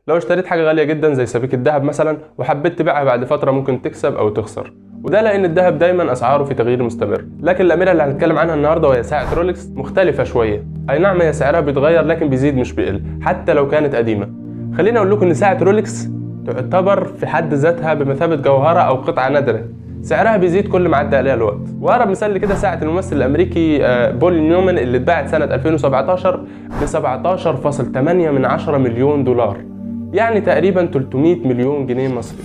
لو اشتريت حاجة غالية جدا زي سبيكة الذهب مثلا وحبيت تبيعها بعد فترة ممكن تكسب او تخسر، وده لان الذهب دايما اسعاره في تغيير مستمر. لكن الاميرة اللي هنتكلم عنها النهارده وهي ساعة رولكس مختلفة شوية. اي نعم هي سعرها بيتغير لكن بيزيد مش بيقل حتى لو كانت قديمة. خليني اقول لكم ان ساعة رولكس تعتبر في حد ذاتها بمثابة جوهره او قطعه نادرة، سعرها بيزيد كل ما عدى عليها الوقت. واقرب مثال لكده ساعة الممثل الامريكي بول نيومان اللي اتباعت سنة 2017 ب 17.8 مليون دولار، يعني تقريبا 300 مليون جنيه مصري.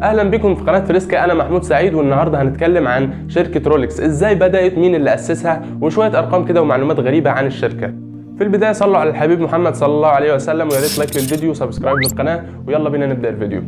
اهلا بكم في قناة فريسكا، انا محمود سعيد، والنهارده هنتكلم عن شركة رولكس، ازاي بدات، مين اللي اسسها، وشوية ارقام كده ومعلومات غريبة عن الشركة. في البداية صلوا على الحبيب محمد صلى الله عليه وسلم، ويا ريت like للفيديو و subscribe للقناة، ويلا بينا نبدا الفيديو.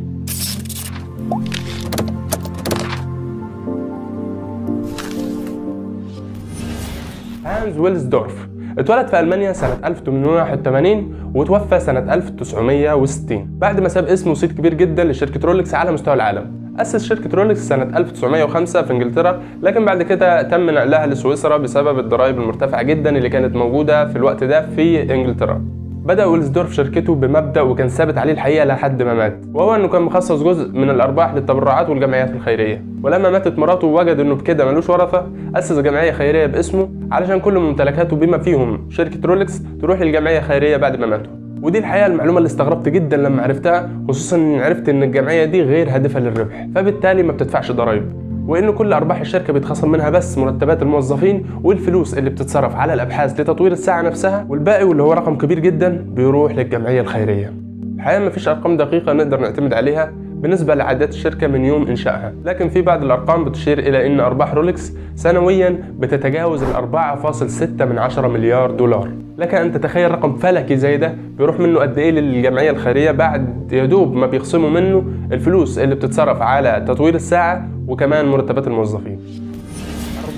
هانز ويلزدورف اتولد في ألمانيا سنة 1881 وتوفى سنة 1960 بعد ما ساب اسمه صيت كبير جدا لشركة رولكس على مستوى العالم. أسس شركة رولكس سنة 1905 في إنجلترا، لكن بعد كده تم نقلها لسويسرا بسبب الضرائب المرتفعة جدا اللي كانت موجودة في الوقت ده في إنجلترا. بدأ ويلزدورف شركته بمبدأ وكان ثابت عليه الحقيقة لحد ما مات، وهو انه كان مخصص جزء من الارباح للتبرعات والجمعيات الخيرية. ولما ماتت مراته وجد انه بكده ملوش ورثة، أسس جمعية خيرية باسمه علشان كل ممتلكاته بما فيهم شركة رولكس تروح للجمعية الخيرية بعد ما ماتوا. ودي الحقيقة المعلومة اللي استغربت جدا لما عرفتها، خصوصا اني عرفت ان الجمعية دي غير هادفة للربح، فبالتالي ما بتدفعش ضرائب، وان كل ارباح الشركة بيتخصم منها بس مرتبات الموظفين والفلوس اللي بتتصرف على الابحاث لتطوير الساعة نفسها، والباقي واللي هو رقم كبير جدا بيروح للجمعية الخيرية. الحقيقة مفيش ارقام دقيقة نقدر نعتمد عليها بالنسبة لعادات الشركة من يوم انشائها، لكن في بعض الارقام بتشير الى ان ارباح رولكس سنويا بتتجاوز ال 4.6 مليار دولار. لك ان تتخيل رقم فلكي زي ده بيروح منه قد ايه للجمعية الخيرية بعد يدوب ما بيخصموا منه الفلوس اللي بتتصرف على تطوير الساعة وكمان مرتبات الموظفين.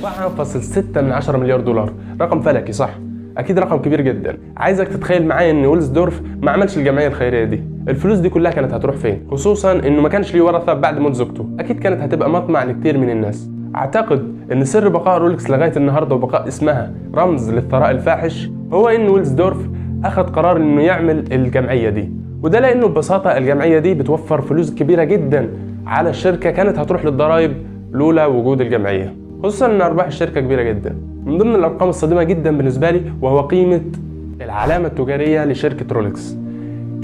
4.6 مليار دولار، رقم فلكي صح؟ اكيد رقم كبير جدا. عايزك تتخيل معايا ان ويلزدورف ما عملش الجمعية الخيرية دي، الفلوس دي كلها كانت هتروح فين؟ خصوصا انه ما كانش ليه ورثه بعد موت زوجته، اكيد كانت هتبقى مطمع لكتير من الناس. اعتقد ان سر بقاء رولكس لغاية النهارده وبقاء اسمها رمز للثراء الفاحش هو ان ويلزدورف اخذ قرار انه يعمل الجمعية دي، وده لانه ببساطة الجمعية دي بتوفر فلوس كبيرة جدا على الشركة كانت هتروح للضرائب لولا وجود الجمعية، خصوصا ان ارباح الشركة كبيرة جدا. من ضمن الارقام الصادمه جدا بالنسبة لي وهو قيمة العلامة التجارية لشركة رولكس.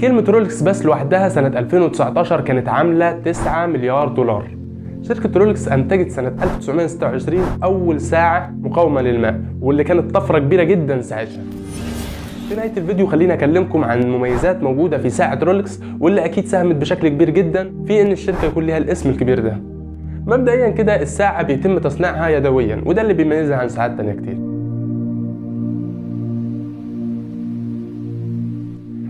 كلمة رولكس بس لوحدها سنة 2019 كانت عامله 9 مليار دولار. شركة رولكس انتجت سنة 1926 اول ساعة مقاومة للماء، واللي كانت طفرة كبيرة جدا ساعتها. في نهاية الفيديو خليني اكلمكم عن مميزات موجودة في ساعة رولكس واللي اكيد ساهمت بشكل كبير جدا في ان الشركة يكون ليها الاسم الكبير ده. مبدئيا كده الساعة بيتم تصنيعها يدويا، وده اللي بيميزها عن ساعات تانية كتير.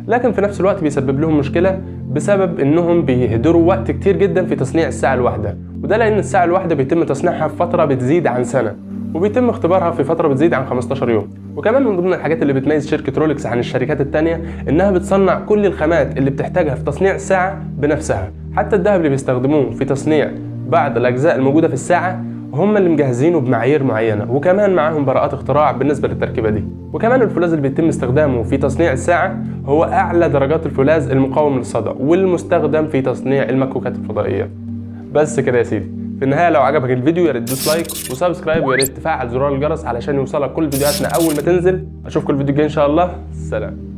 لكن في نفس الوقت بيسبب لهم مشكلة بسبب انهم بيهدروا وقت كتير جدا في تصنيع الساعة الواحدة، وده لان الساعة الواحدة بيتم تصنيعها في فترة بتزيد عن سنة، وبيتم اختبارها في فترة بتزيد عن 15 يوم. وكمان من ضمن الحاجات اللي بتميز شركة رولكس عن الشركات التانية انها بتصنع كل الخامات اللي بتحتاجها في تصنيع الساعة بنفسها، حتى الذهب اللي بيستخدموه في تصنيع بعض الاجزاء الموجودة في الساعة هم اللي مجهزينه بمعايير معينة، وكمان معاهم براءات اختراع بالنسبة للتركيبه دي. وكمان الفولاذ اللي بيتم استخدامه في تصنيع الساعة هو اعلى درجات الفولاذ المقاوم للصدأ والمستخدم في تصنيع المكوكات الفضائية. بس كده يا سيدي. في النهاية لو عجبك الفيديو يا ريت تدوس like و subscribe، ويا ريت تفعل زرار الجرس علشان يوصلك كل فيديوهاتنا اول ما تنزل. اشوفكم الفيديو الجاي ان شاء الله. سلام.